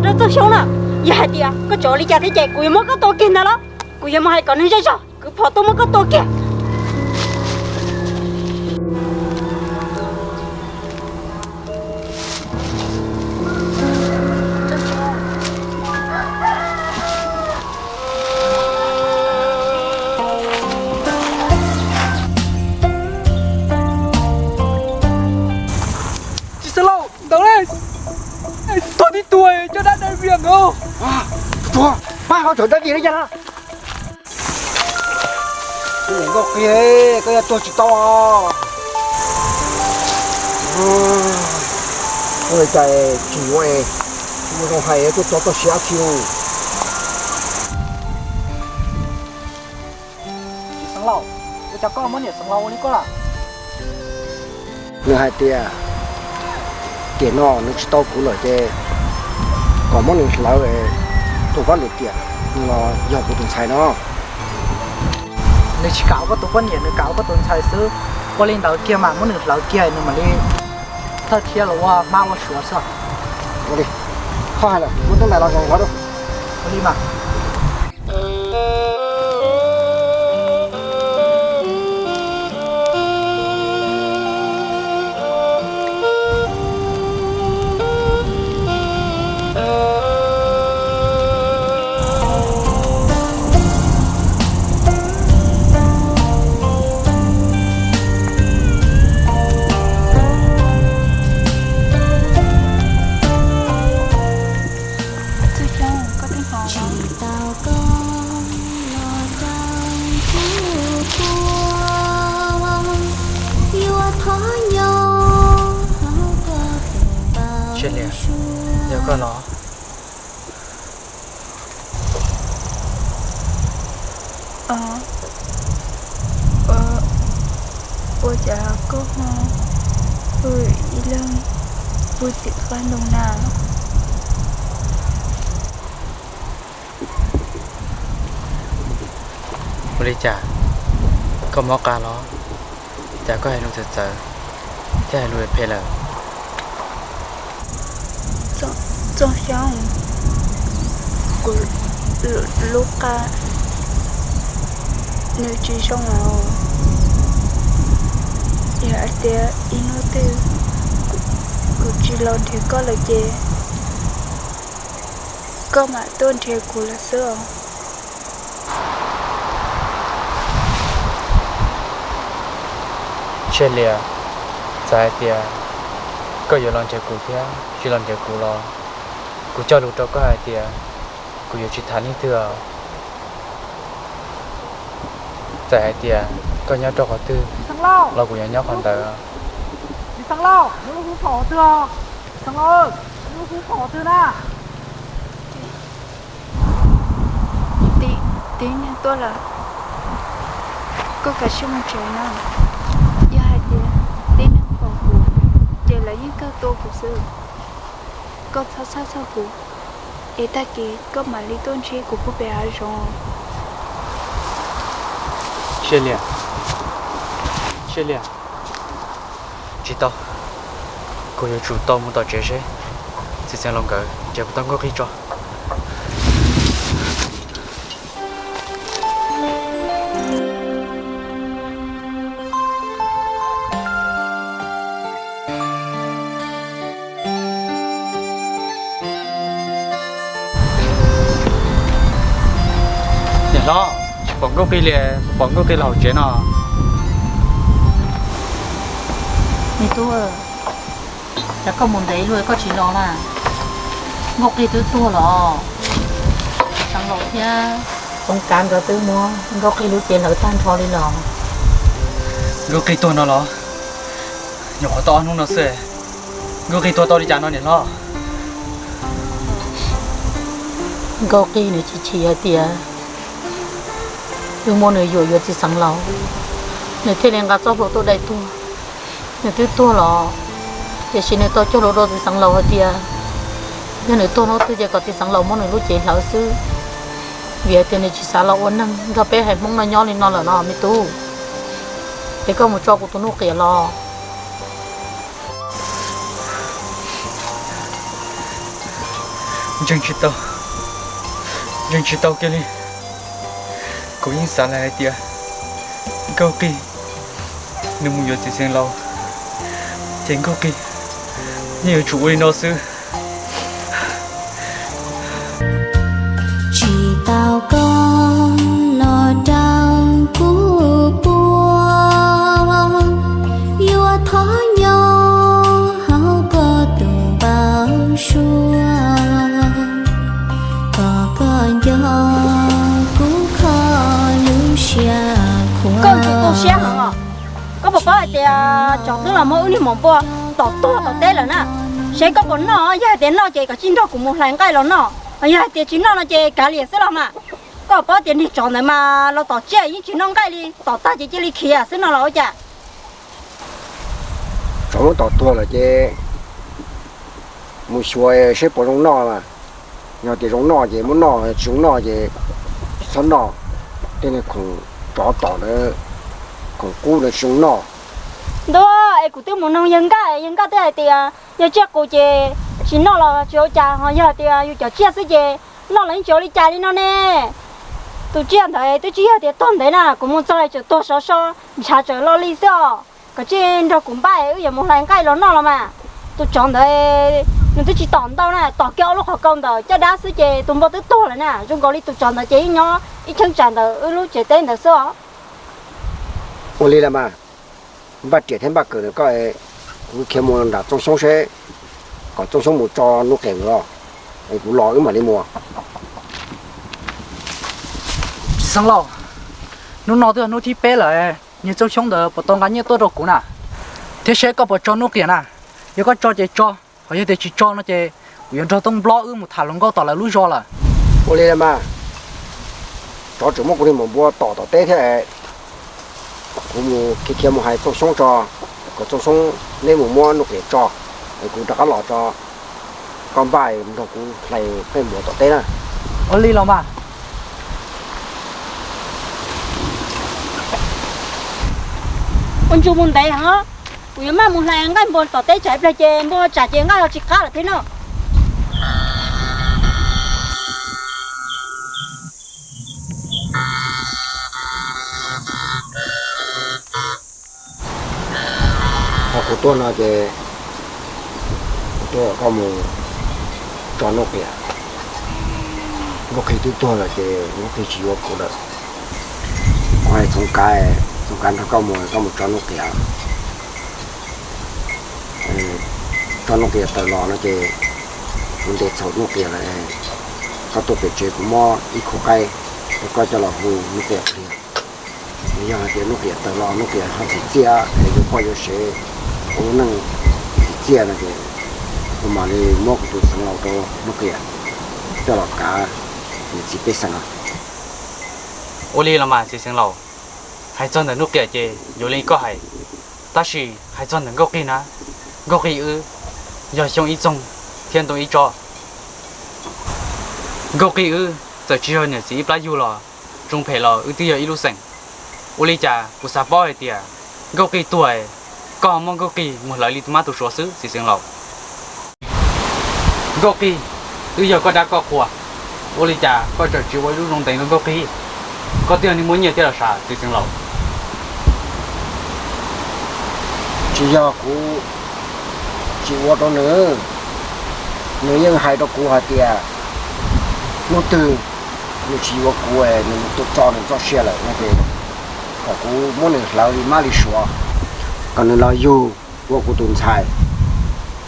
Rau Txooj Xyoob na, yog hais tias koj tseem ua li cas thiab ces kuv yuav muab koj tua kiag ntag los. Kuv yuav mus hais kom neeg zej zog kwv phom tuaj muab koj tua kiag. Tsis xeev laus, ntawd ne, tuag tib tug, cov dab dai vias ntawd. Tuag, pab ho tseem dab vias li cas na? Nkauj Qig, koj yuav tuag tsis tau. Ua li cas tsis yuav es, tsis muaj zoo hais, tuaj tso txoj sia dab tsi. Txiv xeev laus, ua cas koj muab niam xeev laus ua li koj lawm? Nws hais tias tiam no nws tsis tau kuv lawm ces kom muab nws hlawv tus vaj lwm tiam, nws los yog kuv tus ntxhais no. Nws tsis kam ua koj tus poj niam, nws kam ua koj tus ntxhais xwb. Ua li ntawd kiag mas muab nws hlawv kiag nws mam li thawj thiab los ua hmab ua suav xwb. Ua li, koj hais lawm, muab tub ntais los hlawv rau. Ua li mas. Txooj Xyoob, koj twb hnov los? Tsis liam, yog koj los? Ua cas koj ho pw ib leeg pw tim qab ntoo na? Ua li cas koj mob qa los? Cas koj hais lus txawv txawv thiab hais lus phem lawm? Txooj Xyoob, kuv lub qa nws tsis zoo lawm. Yog hais tias ib hnub twg kuv tsis los nrhiav koj lawm ces koj mam tuaj nrhiav kuv lawm xwb os. Tsis liam, txawm hais tias koj yuav los nrhiav kuv thiab tsis los nrhiav kuv los, kuv cog lus rau koj hais tias kuv yuav tsis tham leej twg os. Txawm hais tias koj nyob rau qhov twg los kuv yuav nyob qhov ntawd. Txiv xeev laus, nws lub hub phom qhov twg? Txiv xeev laus, nws lub hub phom qhov twg na? Tib neeg tuaj lawm, koj kav tsij mus tsev na. Yog hais tias tib neeg pom kuv ces lawv yeej kawg tua kuv xwb. Koj txhob txhawj txog kuv, es tag kis koj mam li tuaj ntsib kuv puag pem hav zoov. Tsis liam, tsis liam. Tsis tau, kuv yuav tsum tau mus tom tsev seb txiv xeev laus nkawd nrhiav kuv tau Nkauj Qig tso. Niam hlob, tsis pom Nkauj Qig li, pom Nkauj Qig los hauv tsev no. Me tub, cas koj mus ntev luaj koj tsis los na? Nkauj Qig twb tuag los? Xeev laus thiab Txoov Kav nkawd twb muab Nkauj Qig lub cev hlawv tag nrho li los? Nkauj Qig tuag no los? Nyuam qhuav tau ob hnub no xwb, Nkauj Qig tuag tau li cas no niam hlob? Nkauj Qig nws chim chim hais tias wb muab nws yuam yuav txiv xeev laus, nws thiaj li nqa txoj hlua tuaj dai tuag. Nws twb tuag los, tiam sis nws tau cog lus rau txiv xeev laus hais tias yog nws tuag hnub twg ces kom txiv xeev laus muab nws lub cev hlawv xwb, vim hais tias nws tsis xav los ua neeg nrog peb haiv Hmoob no nyob li no lawm no me tub. Es koj mus tso kuv tus Nuj Qiam los. Ntseeg tsis tau, ntseeg tsis tau kiag li. Kuv yeej xav lawm hais tias Nkauj Qij nws mus yuav txiv xeev laus, ces Nkauj Qij yeej yuav tsum ua li no xwb. Tsis tau koj los rau kuv puag, yuav thov nyob hauv koj tus npau suav, kom koj nco kuv kho lub siab qhuav. Koj tsis tu siab heev os. Koj puas paub hais tias tsov twb los muab wb niag maum npua tom tuag tom teb lawm na. Seb koj puas noj, yog hais tias noj ces koj cia li nrog kuv mus hlais nqaij los noj, yog hais tias tsis noj no ces kav liam xwb los mas. Koj puas paub tias niag tsov ntawd mas los tom tsiaj yeej tsis noj nqaij li, tom tag ces cia li khiav xwb no los ua cas? Tsov muab tom tuag lawm ces mus xyuas seb puas zoo noj mas. Yog tias zoo noj ces muab noj, tsis zoo noj ces tsis txhob noj. Tej niag khoom tsov tom ntawd, khoom qub ntawd tsis zoo noj. Ntuj, es kuv twb mus noog yawg Nkaj, yawg Nkaj twb hais tias yog tsiaj qus ces tsis noj los tsis ua cas, ho yog tias yus cov tsiaj xwb ces noj los yeej tsis ua li cas li no ne. Tus tsiaj ntawd twb tsis yog tias tuag ntev na, kuv mus txog tseem tuag sov so, ntshav tseem lo li xwb os. Koj cia li nrog kuv npaj, wb yuav mus hlais nqaij los noj los mas. Tus tsov ntawd nws twb tsis tom ntau na, tom kiag ob lub qhov kaus ntawm caj dab xwb ces tus npua twb tuag lawm na. Zoo nkaus li tus tsov ntawd ces yeej nyob ib cheeb tsam ntawm wb lub tsev teb ntawd xwb os. Ua li los mas, npaj riam thiab npaj kawm ntawm koj, kuv khiav mus nram Txooj Xyoob seb, kom Txooj Xyoob mus tso Nuj Qiam los, es kuv los wb mam li mus. Txiv xeev laus, hnub no twb yog hnub thib peb lawm, niag Txooj Xyoob ntawd puas tau nqa nyiaj tuaj rau kuv na? Thiab seb koj puas tso Nuj Qiam na? Yog koj tso ces tso, ho yog tias tsis tso no ces kuv yuav nrog Tooj Nplob wb mus tham hluas nkauj tom lawv lub zos lawm. Ua li los mas, tsov tseem muab kuv niag maum npua tom tom teb thiab, kuv mus khiav khiav mus hais Txooj Xyoob tso, kom Txooj Xyoob neb mus muab Nuj Qiam tso, es kuv rov qab los tso. Koj npaj nrog kuv hlais nqaij npua tom teb na. Ua li los mas. Ua ntsuj mus ntev heev, kuv yuav maj mus hlais nqaij npua tom teb tsam ib pliag ces npua tsam ces nqaij ho tsis qab lawm thiab no. Ho kuv tuaj no ces kuv tuaj kom koj mus tso Nuj Qiam. Nkauj Qij twb tuag lawm ces Nkauj Qij tsis yuav kuv lawm. Kuv hais Txoov Kav, Txoov Kav nrog koj mus, koj mus tso Nuj Qiam. Tso Nuj Qiam tawm los no ces kuv ntes txhaum Nuj Qiam lawm. Koj tuaj pem tsev kuv muab ib khub qaib rau koj coj los hu Nuj Qiam pliag. Yog hais tias Nuj Qiam tawm los Nuj Qiam ho txiv txiaj es yuav poj yuav sev, ua lub neej txiv txiaj no ces kuv mam li muab kuv tus xeev laus rau Nuj Qiam coj los kav nws txiv pej xeem. Ua li los mas txiv xeev laus, hais txog ntawm Nuj Qiam ces yuav li koj hais, tab sis hais txog ntawm Nkauj Qij na, Nkauj Qij wb yog xyoob ib txoog thiab ntoo ib tsob. Nkauj Qij wb txawm tsis yog niam txiv ib plab yug los zoo phem los wb twb yog ib lub xeem. Ua li cas kuv xav paub hais tias Nkauj Qij tuag, koj ho muab Nkauj Qij mus hlawv li tus mab tus suav xwb txiv xeev laus. Nkauj Qij twb yog koj dab koj qhua, ua li cas koj tseem tsis ua ib lub zoo ntev rau Nkauj Qij? Koj twb yog neeg muaj nyiaj thiab los sav txiv xeev laus. Tsis yog kuv tsis ua rau nws, nws yeej hais rau kuv hais tias hnub twg nws tsis yuav kuv, nws mus tu txo nws txoj sia lawm no ces kom kuv muab nws hlawv li mab li suav, kom nws los yug ua kuv tus ntxhais,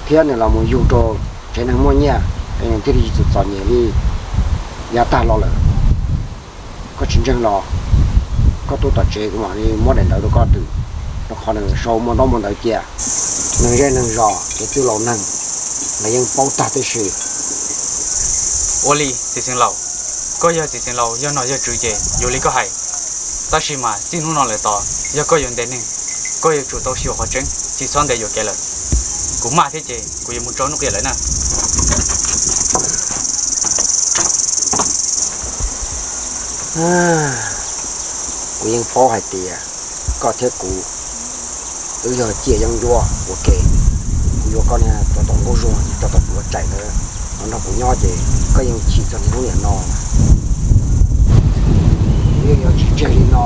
thiab nws los mus yug rau tsev neeg muaj nyiaj, es nws thiaj li tsis txom nyem li yav tag los lawm. Koj tsis ntseeg los koj tuaj tom tsev kuv mam li muab daim ntawv rau koj twm, rau qhov nws sau muaj ntaub muaj ntawv cia. Neeg zej neeg zos kev txwj laus neeg, lawv yeej paub tag tib si. Ua li txiv xeev laus, koj yog txiv xeev laus yog nom yog tswv ces yuav li koj hais. Tab sis mas txij hnub no lawm tod yog koj yuav ntes neeg, koj yuav tsum tau xyuas qhov tseeb, tsis txhob ntes yuam kev lawm. Kuv maj thiab ces kuv yuav mus tso Nuj Qiam lawm na. Kuv yeej paub hais tias koj thiab kuv, wb yog ciaj yeeb ncuab ua ke. Kuv yuav koj niag cov tom nkuaj zuag, cov tom pluav tsaim ntawd Nrog kuv nyob ces koj yeej chim txog niag lub niam no, yeej yuav tsis tseg li no.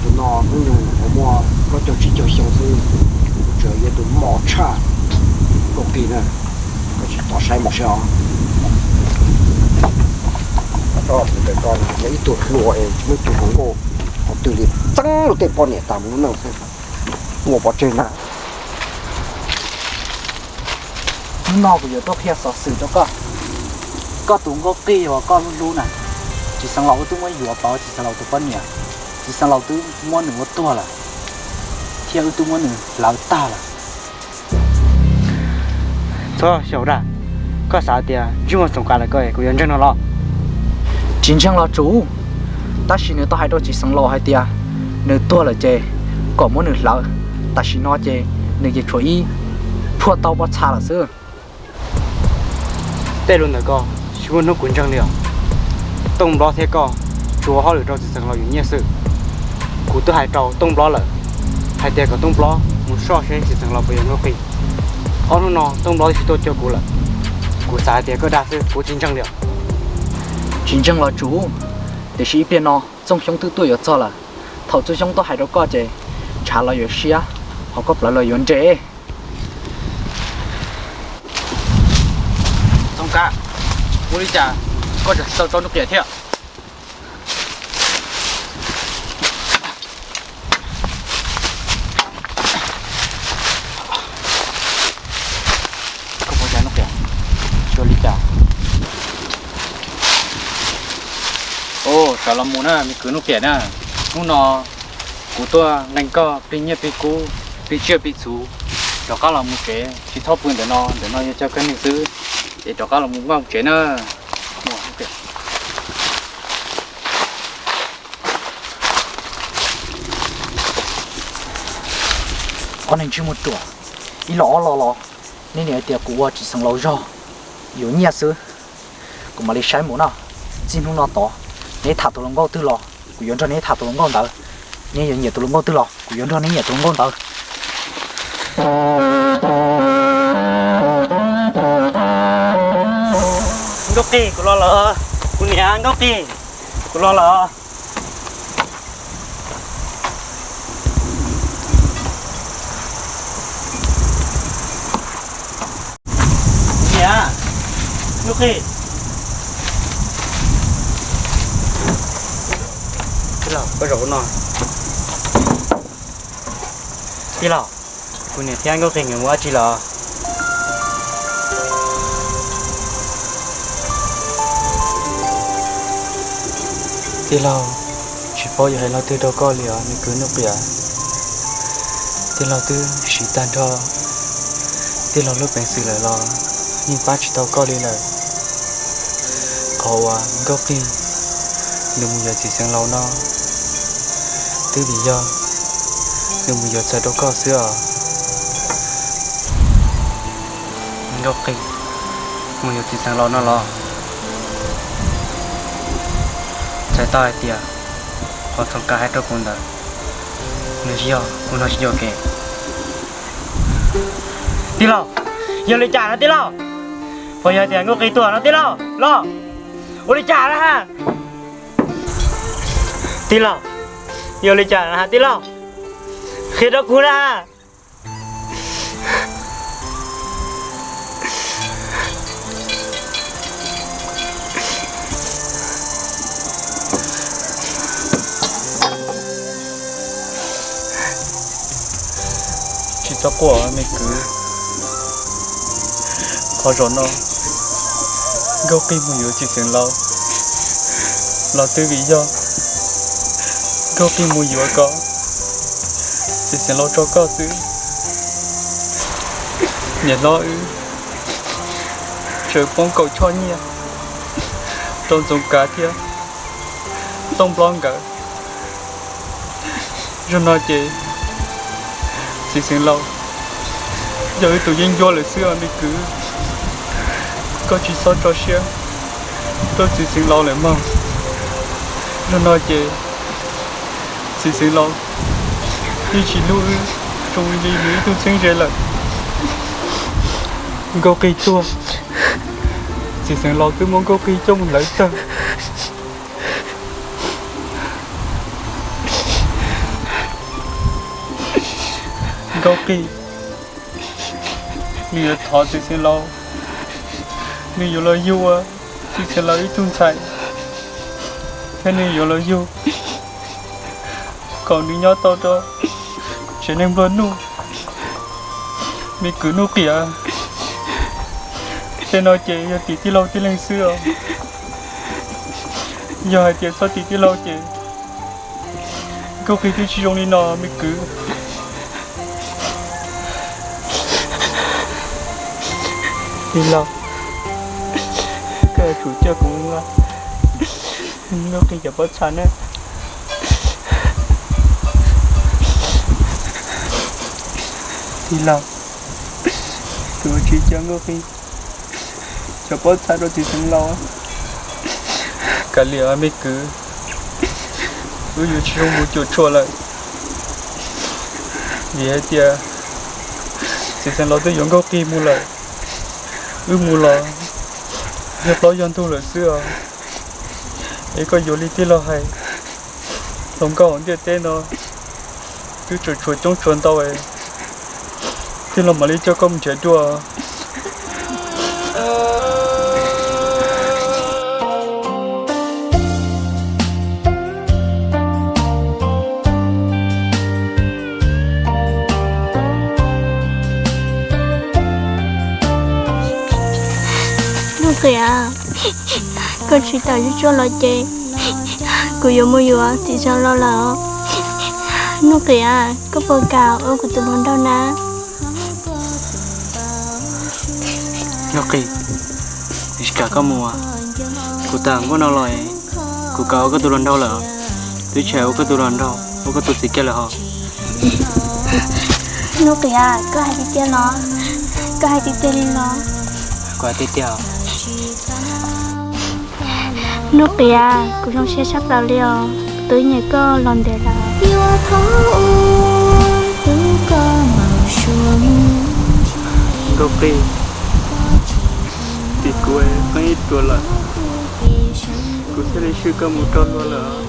Tus no hnub nyoog uas muaj plaub caug tsib caug xyoo xwb, tseem yog tus mos tshaj Nkauj Qis na. Koj tsis tau saib mus saib os. Tso kuv ntawm ko yog ib tug hluas es tsis muaj ib tug hluas nkauj qhov twg li, txeeb luag tej poj niam tas mus lub neej xwb. Ua pov tseg na. Hnub no kuv yuav tuaj qhia xov xwm rau koj. Koj tus Nkauj Qis uas koj hlub hlub na, Txiv Xeev Laus wb twb muab yuav pauv Txiv Xeev Laus tus poj niam. Txiv Xeev Laus twb muab nws ua tuag lawm, thiab wb twb muab nws hlawv tag lawm. Txhob xyaum dag, koj xav tias ntsej muag txoos kav lawm ko kuv yuav ntseeg no los? Tsis ntseeg los tsum, tab sis nws tau hais rau Txiv Xeev Laus hais tias nws tuag lawm ces kom muab nws hlawv, tam sim no ces nws ces tshuav ib phuaj tau pob txha lawm xwb. Tej lus ntawm ko tsis muaj hnub kuv ntseeg li os. Tooj Nplob thiab koj tsuas ua hauj lwm rau Txiv Xeev Laus yus nyiaj xwb. Kuv twb hais rau Tooj Nplob lawm hais tias kom Tooj Nplob mus soj seb Txiv Xeev Laus puas yuav Nkauj Qis. Ob hnub no Tooj Nplob twb tsis tuaj cuag kuv lawm. Kuv xav hais tias koj dag xwb, kuv tsis ntseeg li os. Tsis ntseeg los tsum, tiam sis ib pliag no Txooj Xyoob twb tuaj yuav txog lawm. Thaum Txooj Xyoob tuaj hais rau koj ces ntshav los yuav siab, ho koj plawv los yuav nres. Txoov Kav, ua li cas koj tseem tsis tau tso Nuj Qiam thiab? Koj puas yog Nuj Qiam? Ua li cas? Sawv los mus na me kwv Nuj Qiam na. Hnub no kuv tuaj nqee koj plig nyiaj plig kub, plig tsiaj plig txhuv, rov qab los mus tsev, tsis txhob pw ntawm no, ntawm no yog chaw kawg neeg xwb, es rov qab los mus npaj mus tsev na. Ob neeg ntsej muag ruam, ib los ob los los, neb nim hais tias kuv ua Txiv Xeev Laus zog yuav nyiaj xwb. Kuv mam li saib mus no. Txij hnub no tod neb tham tus hluas nkauj twg los kuv yuav nrog neb tham tus hluas nkauj ntawd. Neb yuav nyiam tus hluas nkauj twg los kuv yuav nrog neb nyiam tus hluas nkauj ntawd. Nkauj Qis, kuv los lawm. Kuv niam Nkauj Qis, kuv los lawm. Niam, Nkauj Qis, tij laug, koj zaum no. Tij laug, kuv niam thiab Nkauj Qis nkawd mus dab tsi lawm? Tij laug, tsis paub yuav hais lo twg rau koj li os me kwv Nuj Qiam. Tij laug twb siv tag nrho tij laug lub peev xwm lawm los yeej pab tsis tau koj li lawm. Qhov uas Nkauj Qis nws mus yuav txiv xeev laus no twb vim yog nws mus yuav txawv rau koj xwb os. Nkauj Qis mus yuav txiv xeev laus no los? Txhais tau hais tias qhov Txoov Kav hais rau kuv ntawd nws yog kuv no tsis yuam kev. Tij laug, yog li cas no tij laug? Puas yog tias Nkauj Qis tuag no tij laug los? Ua li cas na ha? Tij laug, yog li cas na ha tij laug? Qhia rau kuv na ha. Tsis txhob quaj me kwv. Qhov zaum no Nkauj Qis mus yuav txiv xeev laus los twb vim yog Nkauj Qis mus yuav kom txiv xeev laus tso koj xwb. Niam hlob wb tseem poob kaum choj nyiaj rau Ntxoov Kav thiab Tooj Nplob nkawd. Zaum no ces txiv xeev laus yog wb tus yeeb ncuab lawm xwb os me kwv. Koj tsis txhob tso siab rau txiv xeev laus lawm mog. Zaum no ces txiv xeev laus yeej tsis hlub wb zoo li nws ib tug txheeb ze lawm. Nkauj Qis tuag, Txiv xeev laus twb muab Nkauj Qig coj mus hlawv tag. Nkauj Qig, nws yuav thov txiv xeev laus, nws yuav los yug ua txiv xeev laus ib tug ntxhais, thiab nws yuav los yug kom nws nyob tau rau tsev neeg nplua nuj. Me kwv Nuj Qiam, tej no ces yog tim tij laug tib leeg xwb os. Yog hais tias txhob tim tij laug ces Nkauj Qig twb tsis zoo li no me kwv. Tij laug, koj yuav tsum coj kuv mus nqa Nkauj Qig cov pob txha na. Tij laug, kuv tsis coj Nkauj Qig cov pob txha rau txiv xeev laus. Kav liam me kwv, wb yuav tsis zoo mus cuam tshuam lawm, vim hais tias txiv xeev laus twb yuav Nkauj Qig mus lawm. Wb mus los yog plaub yog ntug lawm xwb os. Es koj yuav li tij laug hais, hluas nkauj hauv ntiaj teb no twb tseem tshuav coob tshuav ntau, tij laug mam li coj koj mus nrhiav dua. Nuj Qiam, koj tsis tawm zuj zus los ces kuv yuav mus yuav txiv xeev laus lawm. Nuj Qiam, koj puas kam ua kuv tus hluas nraug na? Nuj Qiam, tsis kam koj mus. Kuv tas nkuaj no los kuv kam ua koj tus hluas nraug lawm, twb tsis hais ua koj tus hluas nraug, ua koj tus txiv kiag lawm hos. Nuj Qiam, koj hais tiag tiag los? Koj hais tiag tiag li los? Kuv hais tiag tiag. Nuj Qiam, kuv zoo siab tshaj plaws li os, twb nyiam koj los ntev lawm. Nkauj Qig, tim kuv pheej ib ruam lawm, kuv thiaj li swb koj mus rau luag lawm.